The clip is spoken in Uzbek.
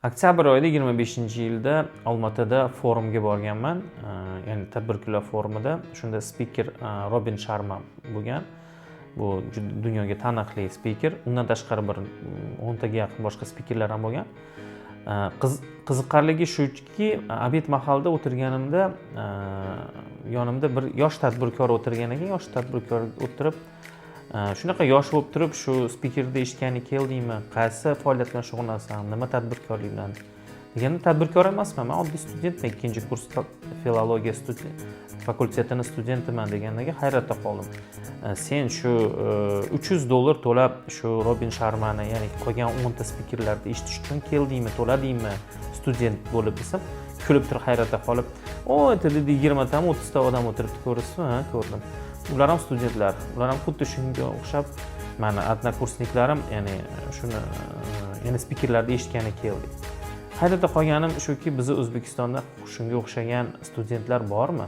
Oktyabr oyida, 25-yilda Olmaotada forumga borganman, ya'ni tadbirkorlar forumida. Shunda spiker Robin Sharma bo'lgan. Bu juda dunyoga taniqli spiker. Undan tashqari bir 10 taga yaqin boshqa spikerlar ham bo'lgan. Qiziqarligi shuki, обед mahalida o'tirganimda yonimda bir yosh tadbirkor o'tirgan ekan. Yosh tadbirkor o'tirib, "Shunaqa yosh bo'lib turib, shu spikerni eshitgani keldingmi? Qaysi faoliyat bilan shug'ullanasan, nima tadbirkorlik bilan?" deganda, "Tadbirkor emasman, man oddiy studentman, ikkinchi kurs filologiya fakultetini studentiman", degandan keyin hayratda qoldim. "Sen shu 300 dollar to'lab, shu Robin Sharmani, ya'ni qolgan 10 ta spikerlarni eshitish uchun keldingmi, to'ladingmi student bo'lib?" desam, kulib turib, hayratda qolib, "O, это, — dedi, — 20 tami, 30 ta odam o'tiribdi, ko'rasizmi? Ha, ko'rdim. Ular ham studentlar, ular ham xuddi shunga o'xshab mani однокурсник larim, ya'ni shuni, ya'ni spikerlarni eshitgani keldik". Hayratda qolganim shuki, bizni O'zbekistonda shunga o'xshagan studentlar bormi?